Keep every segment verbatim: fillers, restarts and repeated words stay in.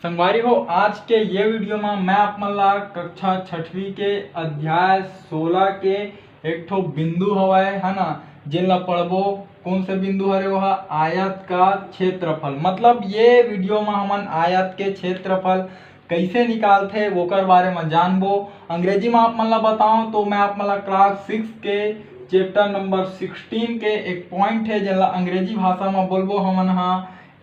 संगवारी हो, आज के ये वीडियो में मैं आप मन ला कक्षा छठवीं के अध्याय सोलह के एक ठो बिंदु हवय, है ना, जेन ला पढ़बो। कौन से बिंदु हरे? वो ह आयत का क्षेत्रफल। मतलब ये वीडियो में हमन आयत के क्षेत्रफल कैसे निकालथे, ओकर बारे में जानबो। अंग्रेजी में आप मन ला बताओ तो मैं आप मन ला क्लास सिक्स के चैप्टर नंबर सिक्सटीन के एक पॉइंट है, जेन ला अंग्रेजी भाषा में बोलबो हमन हा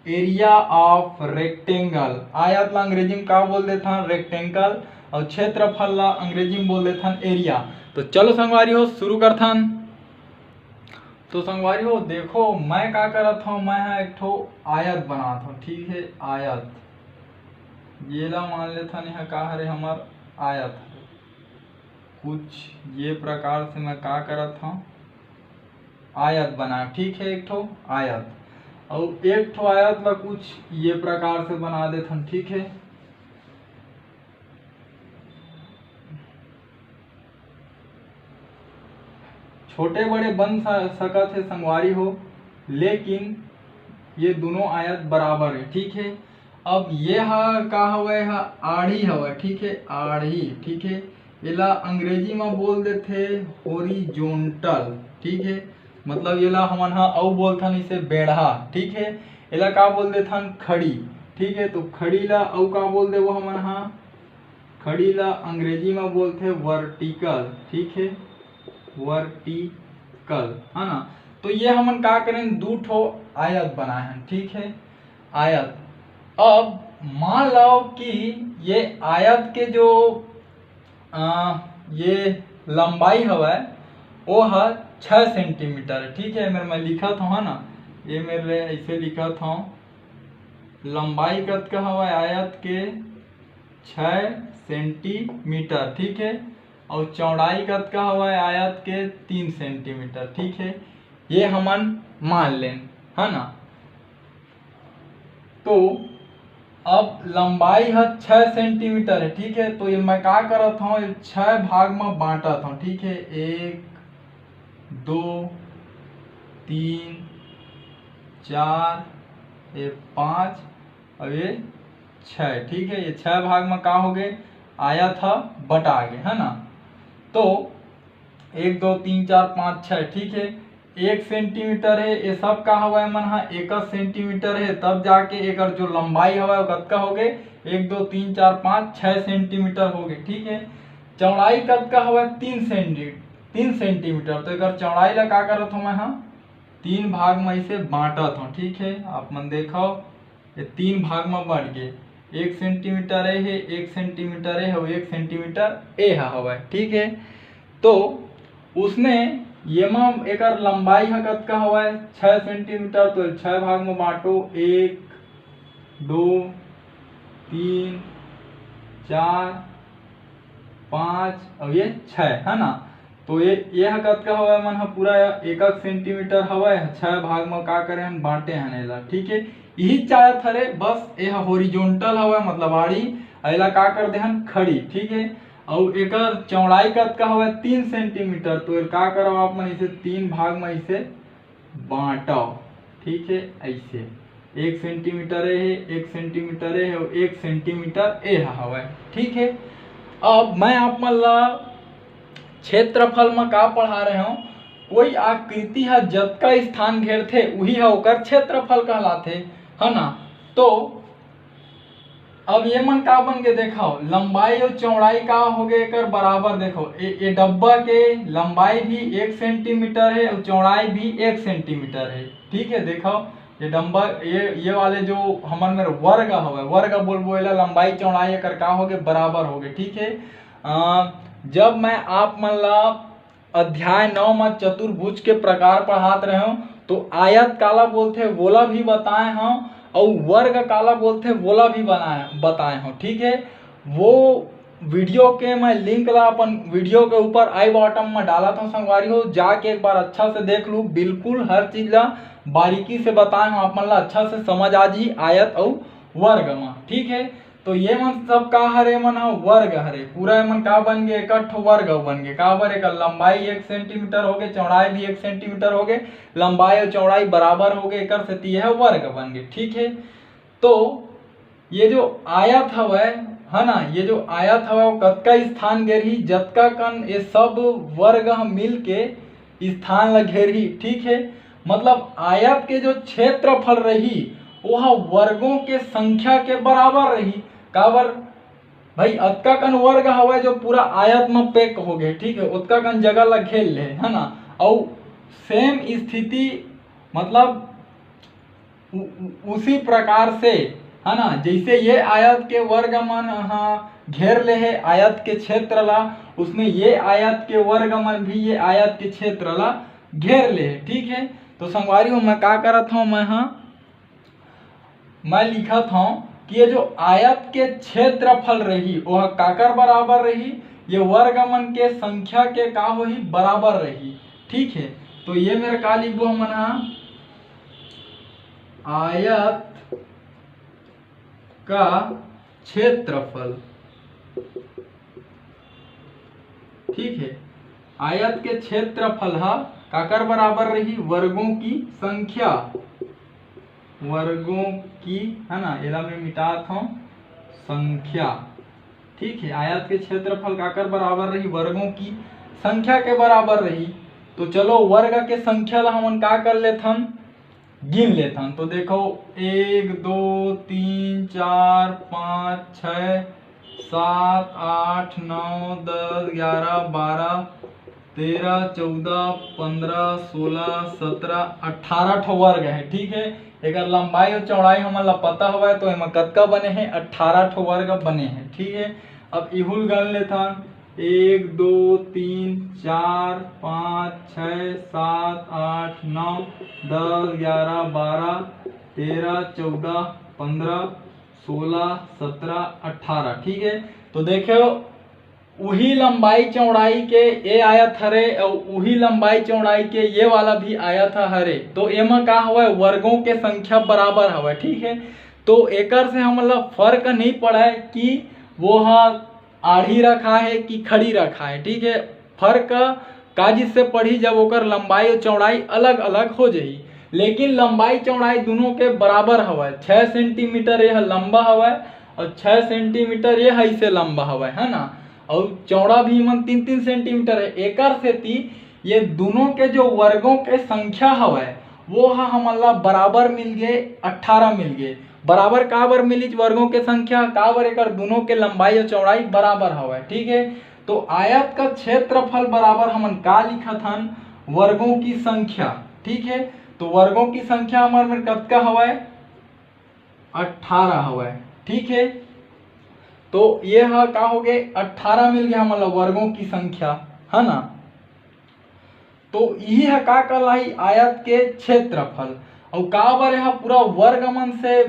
एरिया ऑफ रेक्टेंगल। आयत ला अंग्रेजी में का बोल देथन? रेक्टेंगल। और क्षेत्रफल ला अंग्रेजी में बोल देथन एरिया। तो चलो संगवारी हो, शुरू करथन। तो संगवारी हो, देखो मैं का करत हूँ, मैं ह एक ठो आयत बनात हूँ, ठीक है, आयत। ये ला मान लेथन, यह का हरे? हमर आयत हरे। कुछ ये प्रकार से मैं का करत हूँ, आयत बना, ठीक है, एक ठो आयत। और एक ठो आयत ला कुछ ये प्रकार से बना देथन, ठीक है। छोटे बड़े बन स-, सकत है संगवारी हो, लेकिन ये दोनों आयत बराबर है, ठीक है। अब ये ह का हवय? ह आड़ी हवय, ठीक है, आड़ी, ठीक है। एला अंग्रेजी में बोल देथे हॉरिजॉन्टल, ठीक है। मतलब एला हमन ह अउ बोलथन इसे बेढ़ा, ठीक है। एला का बोल देथन? खड़ी, ठीक है। तो खड़ी ला अउ का बोल देबो हमन ह? खड़ी ला अंग्रेजी में बोलथे वर्टिकल, ठीक है, वर्टिकल, है ना। तो ये हमन का करें, दू ठो आयत बनाए हैं, ठीक है, आयत। अब मान लो कि ये आयत के जो आ, ये लंबाई हवय वो ह छः सेंटीमीटर है, ठीक है। मेरे मैं लिखत हूँ, है ना, ये मेरे ऐसे लिखत हूँ, लंबाई कतका हवय आयत के? छः सेंटीमीटर, ठीक है। और चौड़ाई कतका हवय आयत के? तीन सेंटीमीटर, ठीक है। ये हमन मान लेन, है ना। तो अब लंबाई ह छः सेंटीमीटर है, ठीक है। तो ये मैं का करत हूँ, ये छः भाग में बांटत हूँ, ठीक है। एक, दो, तीन, चार, ये पाँच और ये छः, ठीक है। ये छः भाग में का हो गए? आयत ह बटा गए, है ना। तो एक, दो, तीन, चार, पाँच, छः, ठीक है। एक सेंटीमीटर है, ये सब का हवय मन ह एक सेंटीमीटर है, तब जाके एकर जो लंबाई हवय वो कतका हो गए? एक, दो, तीन, चार, पाँच, छः सेंटीमीटर हो गए, ठीक है। चौड़ाई कतका हवय? तीन सेंटी, तीन सेंटीमीटर। तो एकर चौड़ाई ला का करत हूँ मैं ह? तीन भाग में इसे बांटत हूँ, ठीक है। आप मन देखो, ये तीन भाग में बंट गे, एक सेंटीमीटर ए हे, एक सेंटीमीटर ए हे, एक सेंटीमीटर ए ह हवय, ठीक है। तो उसने ये म एकर लंबाई ह कतका हवय? छः सेंटीमीटर। तो छः भाग में बांटो, एक, दो, तीन, चार, पाँच और ये छः, है ना। तो ये ये ह कतका हवय मन ह? पूरा एकक सेंटीमीटर हवय। छः भाग म का करे हन? बांटे हन एला, ठीक है। यही चाहत हरे, बस ये ह हॉरिजॉन्टल हवय, मतलब आड़ी, एला का कर दे हन? खड़ी, ठीक है। और एकर चौड़ाई कतका हवय? तीन सेंटीमीटर। तो एला का करव आप मन? इसे तीन भाग म इसे बांटव, ठीक है। ऐसे एक सेंटीमीटर ए हे, एक सेंटीमीटर ए हे और एक सेंटीमीटर ए ह हवय, ठीक है। अब मैं आप मन ला क्षेत्रफल म का पढ़ा रहे हूँ, कोई आकृति ह जतका स्थान घेरथे उही ह ओकर क्षेत्रफल कहलाथे, है ना। तो अब ये मन का बन के देखो, लंबाई और चौड़ाई का हो गए एकर बराबर। देखो ए, ए डब्बा के लंबाई भी एक सेंटीमीटर है और चौड़ाई भी एक सेंटीमीटर है, ठीक है। देखो ये डब्बा, ये ये वाले जो हमन में वर्ग हवे, वर्ग बोलबो एला, लंबाई चौड़ाई एकर का हो गए? बराबर हो गए, ठीक है। अ, जब मैं आप मन ला अध्याय नौ म चतुर्भुज के प्रकार पढ़ात रहेंव, तो आयत काला बोलथे वोला भी बताए हंव, अउ वर्ग काला बोलथे वोला भी बनाए बताए हंव, ठीक है। वो वीडियो के मैं लिंक ला अपन वीडियो के ऊपर आई बॉटम में डालत हंव संगवारी हो, जाके एक बार अच्छा से देख लू, बिल्कुल हर चीज ला बारीकी से बताए हंव, आप मन ला अच्छा से समझ आ जी आयत अउ वर्ग म, ठीक है। तो ये मन सब का हरे? मन ह वर्ग हरे। पूरा ये मन का बन गए? एक ठो वर्ग बन गए। काबर? एकर लंबाई एक सेंटीमीटर हो गए, चौड़ाई भी एक सेंटीमीटर हो गए, लंबाई और चौड़ाई बराबर हो गए, एकर सेती यह वर्ग बन गए, ठीक है। तो ये जो आयत हवय, है ना, ये जो आयत हवय, वो कतका स्थान घेरही? जतका कन ये सब वर्ग ह मिल के स्थान ला घेरही, ठीक है। मतलब आयत के जो क्षेत्रफल रही, वो ह वर्गों के संख्या के बराबर रही। काबर भाई, अतका कन वर्ग हवय जो पूरा आयत म पैक हो गए, ठीक है, ओतका कन जगह ला घेर ले, है ना। अउ सेम स्थिति, मतलब उ-, उ-, उसी प्रकार से, है ना, जैसे ये आयत के वर्ग मन ह घेर ले है आयत के क्षेत्र ला, उसने ये आयत के वर्ग मन भी ये आयत के क्षेत्र ला घेर ले है, ठीक है। तो संगवारी हो, मैं का करत हूँ, मैं ह मैं लिखत हूँ कि ये जो आयत के क्षेत्रफल रही, वह काकर बराबर रही? ये वर्ग मन के संख्या के का होही? बराबर रही, ठीक है। तो ये मेर का लिखबो हमन ह, आयत का क्षेत्रफल, ठीक है। आयत के क्षेत्रफल ह काकर बराबर रही? वर्गों की संख्या, वर्गों की, है ना, एला मैं मिटात हूँ, संख्या, ठीक है। आयत के क्षेत्रफल काकर बराबर रही? वर्गों की संख्या के बराबर रही। तो चलो, वर्ग के संख्या ला हमन का कर लेथन, गिन लेथन। तो देखो, एक, दो, तीन, चार, पाँच, छः, सात, आठ, नौ, दस, ग्यारह, बारह, तेरह, चौदह, पन्द्रह, सोलह, सत्रह, अट्ठारह ठो वर्ग है, ठीक है। एकर लंबाई और चौड़ाई हमन ला पता हवय, तो एमा कतका बने हैं? अट्ठारह ठो वर्ग बने हैं, ठीक है। अब इहू ल गन लेथन, एक, दो, तीन, चार, पाँच, छः, सात, आठ, नौ, दस, ग्यारह, बारह, तेरह, चौदह, पन्द्रह, सोलह, सत्रह, अट्ठारह, ठीक है। तो देखो, उही लंबाई चौड़ाई के ये आयत हरे अउ उही लंबाई चौड़ाई के ये वाला भी आयत ह हरे। तो एमा का हवय, वर्गों के संख्या बराबर हवय, ठीक है। तो एकर से हमन ला फर्क नहीं पड़े कि वो ह आड़ी रखा है कि खड़ी रखा है, ठीक है। फर्क का जिससे पड़ही, जब ओकर लंबाई और चौड़ाई अलग अलग हो जाही, लेकिन लंबाई चौड़ाई दोनों के बराबर हवय। छः सेंटीमीटर यह लंबा हवय और छः सेंटीमीटर ये ऐसे लंबा हवय, है ना। और चौड़ा भी मन तीन तीन सेंटीमीटर है। एकर सेती ये दोनों के जो वर्गों के संख्या हवय, वो ह हमन ला बराबर मिल गए, अट्ठारह मिल गए। बराबर काबर मिलिच वर्गों के संख्या? काबर एकर दोनों के लंबाई और चौड़ाई बराबर हवय, ठीक है। तो आयत का क्षेत्रफल बराबर हमन का लिखत हन? वर्गों की संख्या, ठीक है। तो वर्गों की संख्या हमर में कतका हवय? अट्ठारह हवय, ठीक है। तो ये ह का हो गए? अट्ठारह मिल गया हमन ला वर्गों की संख्या, है ना। तो यही ह का कहलाही? आयत के क्षेत्रफल। अउ काबर यह पूरा वर्ग मन से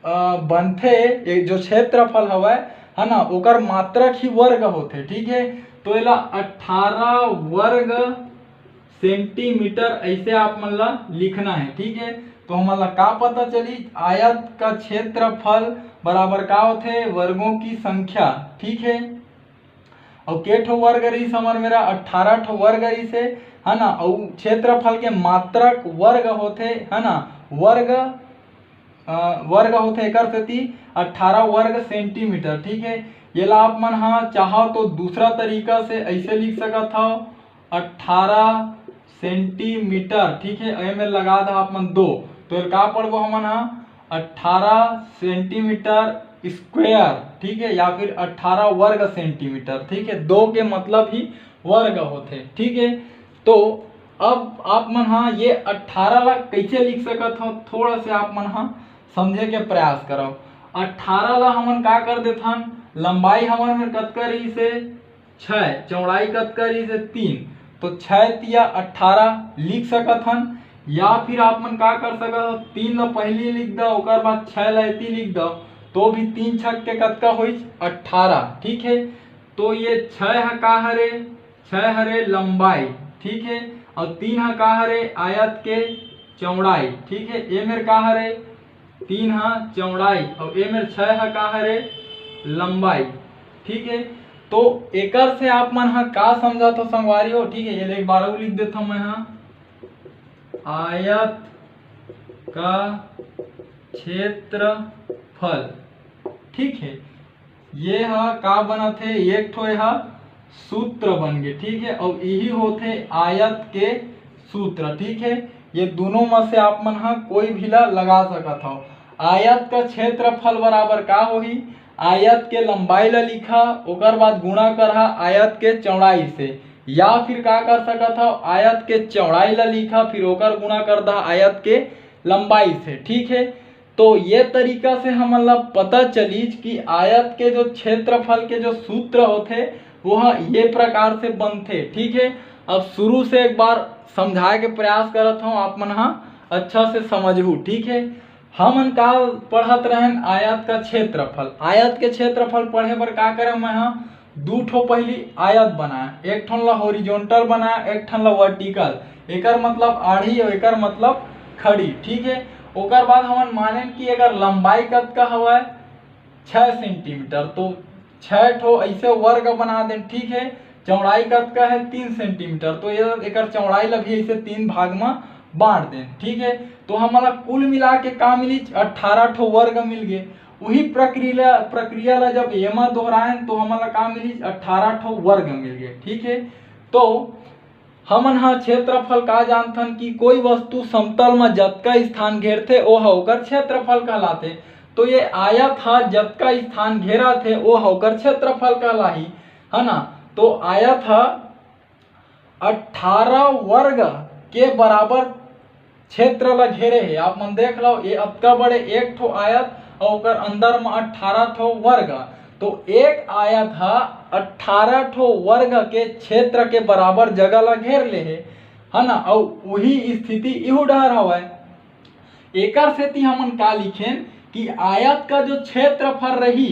अ, बनथे, ये जो क्षेत्रफल हवय, है ना, ओकर मात्रक ही वर्ग होथे, ठीक है। तो एला अट्ठारह वर्ग सेंटीमीटर ऐसे आप मन ला लिखना है, ठीक है। तो हमन ला का पता चली? आयत का क्षेत्रफल बराबर का होथे? वर्गों की संख्या, ठीक है। अउ के ठो वर्ग रहिस हमर मेरा? अट्ठारह ठो वर्ग रहिस हे, है ना। अउ क्षेत्रफल के मात्रक वर्ग होथे, है ना, वर्ग अ, वर्ग होथे, एकर सेती अट्ठारह वर्ग सेंटीमीटर, ठीक है। येला आप मन ह चाहो तो दूसरा तरीका से ऐसे लिख सकत हव, अट्ठारह सेंटीमीटर, ठीक है। एमे लगा दो आप मन दो, तो एला का पढ़बो हमन ह? अट्ठारह सेंटीमीटर स्क्वायर, ठीक है, या फिर अट्ठारह वर्ग सेंटीमीटर, ठीक है। दो के मतलब ही वर्ग होथे, ठीक है। तो अब आप मन ह ये अट्ठारह ला कैसे लिख सकत हो, थोड़ा से आप मन ह समझे के प्रयास करव। अट्ठारह ला हमन का कर देथन, लंबाई हमर में कतका रहिस हे? छः, चौड़ाई कतका रहिस हे? तीन। तो छः तिया अट्ठारह लिख सकत हन, या फिर आप मन का कर सकत हो, तीन ला पहली लिख दो, ओकर बाद छः ला एती लिख दो, तो भी तीन छक के कतका होइस? अट्ठारह, ठीक है। तो ये छः ह का हरे? छः हरे लंबाई, ठीक है, और तीन ह का हरे? आयत के चौड़ाई, ठीक है। ए मेर का हरे? तीन ह चौड़ाई और ए मेर छः ह का हरे? लंबाई, ठीक है। तो एकर से आप मन ह का समझत हो संगवारी हो, ठीक है। ये एक बार अउ लिख देता हूँ मैं ह, आयत का क्षेत्रफल, ठीक है, ये ह का बनत हे, एक ठो ये ह सूत्र बन गे। ठीक है, और यही होथे आयत के सूत्र। ठीक है, ये दोनों में से आप मन ह कोई भी ला लगा सकत हो। आयत का क्षेत्रफल बराबर का होही? आयत के लंबाई ला लिखा, ओकर बाद गुणा करहा आयत के चौड़ाई से, या फिर का कर सकत हो, आयत के चौड़ाई ला लिखा, फिर ओकर गुणा कर दहा आयत के लंबाई से। ठीक है, तो ये तरीका से हमन ला पता चलीच कि आयत के जो क्षेत्रफल के जो सूत्र होथे, वो ह ये प्रकार से बनथे। ठीक है, अब शुरू से एक बार समझाए के प्रयास करत हूँ, आप मन ह अच्छा से समझहू। ठीक है, हमन का पढ़त रहन, आयत का क्षेत्रफल। आयत के क्षेत्रफल पढ़े बर का करे मैं ह, दू ठो पहली आयत बनाए, एक ठन ला हॉरिजॉन्टल बनाए, एक ठन ला वर्टिकल। एकर मतलब आड़ी और एकर मतलब खड़ी। ठीक है, ओकर बाद हमन मानेन कि एकर लंबाई कतका हवय, छः सेंटीमीटर। तो छः ठो ऐसे वर्ग बना देन। ठीक है, चौड़ाई कतका है, तीन सेंटीमीटर। तो ये एकर चौड़ाई ला भी ऐसे तीन भाग में बांट देन। ठीक है, तो हमला कुल मिला के का मिली, अट्ठारह ठो वर्ग मिल गए। वही प्रक्रिया प्रक्रिया ला जब एमा दोहराएन तो हमला का मिली, अट्ठारह ठो वर्ग मिल गए। ठीक है, तो हमन ह क्षेत्रफल का जानथन कि कोई वस्तु समतल म जतका स्थान घेरथे, ओ ह ओकर क्षेत्रफल कहलाथे। तो ये आयत ह जतका स्थान घेरत हे, ओ ह ओकर क्षेत्रफल कहलाही, है ना? तो आयत ह अट्ठारह वर्ग के बराबर क्षेत्र ला घेरे हे। आप मन देख लो, ये अतका बड़े एक ठो आयत और ओकर अंदर म अट्ठारह ठो वर्ग, तो एक आयत ह अट्ठारह ठो वर्ग के क्षेत्र के बराबर जगह ला घेर ले हे, है ना? और वही स्थिति इहू डहर हवय। एकर सेती हमन का लिखेन कि आयत का जो क्षेत्रफल रही,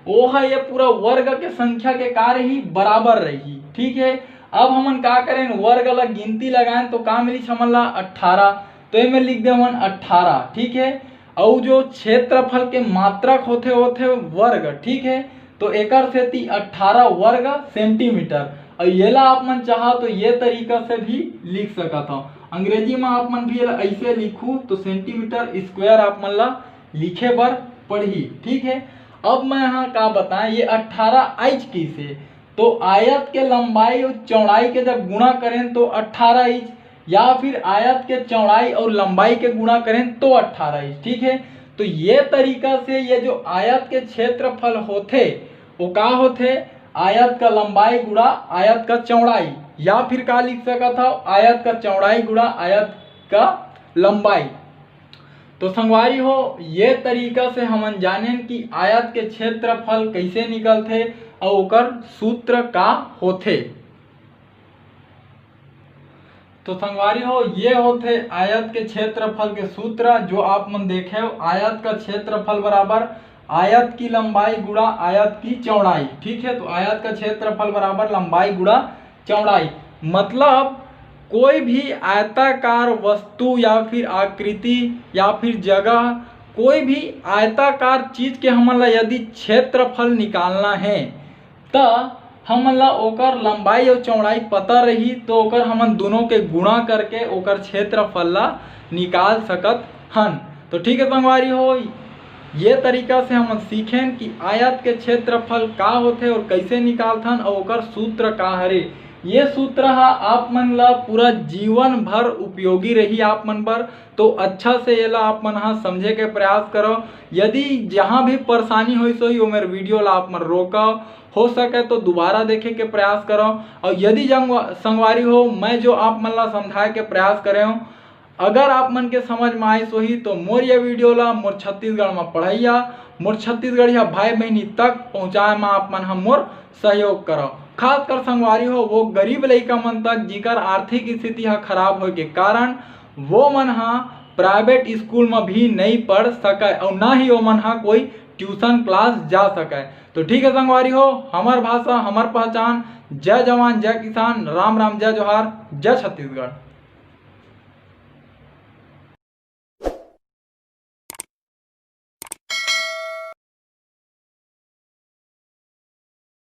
वो ह ये पूरा वर्ग के संख्या के का रही, बराबर रही। ठीक है, अब हमन का करेन, वर्ग ला गिनती लगाएन तो का मिलिस हमन ला, अट्ठारह। तो एमे लिख देवन अट्ठारह। ठीक है, अउ जो क्षेत्रफल के मात्रक होथे, होथे वर्ग। ठीक है, तो एकर सेती अट्ठारह वर्ग सेंटीमीटर। और येला आप मन चाहो तो ये तरीका से भी लिख सकत हो। अंग्रेजी में आप मन भी येला ऐसे लिखू तो सेंटीमीटर स्क्वायर आप मन ला लिखे बर पड़ही। ठीक है, अब मैं यहाँ का बताएं, ये अट्ठारह आइच किसे, तो आयत के लंबाई और चौड़ाई के जब गुणा करें तो अट्ठारह आइच, या फिर आयत के चौड़ाई और लंबाई के गुणा करें तो अट्ठारह आइच। ठीक है, तो ये तरीका से ये जो आयत के क्षेत्रफल होथे, वो का होथे, आयत का लंबाई गुणा आयत का चौड़ाई, या फिर का लिख सकत हो, आयत का चौड़ाई गुणा आयत का लंबाई। तो संगवारी हो, ये तरीका से हमन जानेन कि आयत के क्षेत्रफल कैसे निकलथे और ओकर सूत्र का होथे। तो संगवारी हो, ये होथे आयत के क्षेत्रफल के सूत्र। जो आप मन देखे हो, आयत का क्षेत्रफल बराबर आयत की लंबाई गुणा आयत की चौड़ाई। ठीक है, तो आयत का क्षेत्रफल बराबर लंबाई गुणा चौड़ाई। मतलब कोई भी आयताकार वस्तु या फिर आकृति या फिर जगह, कोई भी आयताकार चीज के हमन ला यदि क्षेत्रफल निकालना है, त हमन ला ओकर लंबाई और चौड़ाई पता रही, तो ओकर हमन दोनों के गुणा करके ओकर क्षेत्रफल ला निकाल सकत हन। तो ठीक है संगवारी हो, ये तरीका से हमन सीखेन कि आयत के क्षेत्रफल का होथे और कैसे निकालथन और ओकर सूत्र का हरे। ये सूत्र ह आप मन ला पूरा जीवन भर उपयोगी रही आप मन बर। तो अच्छा से येला आप मन ह समझे के प्रयास करो। यदि जहाँ भी परेशानी होइस होही, ओ मेर वीडियो ला आप मन रोको, हो सके तो दोबारा देखे के प्रयास करो। और यदि जंगवा-, संगवारी हो, मैं जो आप मन ला समझाए के प्रयास करे हूँ, अगर आप मन के समझ में आइस होही तो मोर ये वीडियो ला मोर छत्तीसगढ़ में पढ़ैया, मोर छत्तीसगढ़िया भाई बहिनी तक पहुँचाए में आप मन ह मोर सहयोग करो। खासकर संगवारी हो, वो गरीब लइका मन तक जिकर आर्थिक स्थिति ह खराब होए के कारण वो मन ह प्राइवेट स्कूल म भी नइ पढ़ सकय अउ ना ही ओमन ह कोई ट्यूशन क्लास जा सकय। तो ठीक है संगवारी हो, हमर भाषा, हमर पहचान। जय जवान, जय किसान, राम राम, जय जोहार, जय छत्तीसगढ़।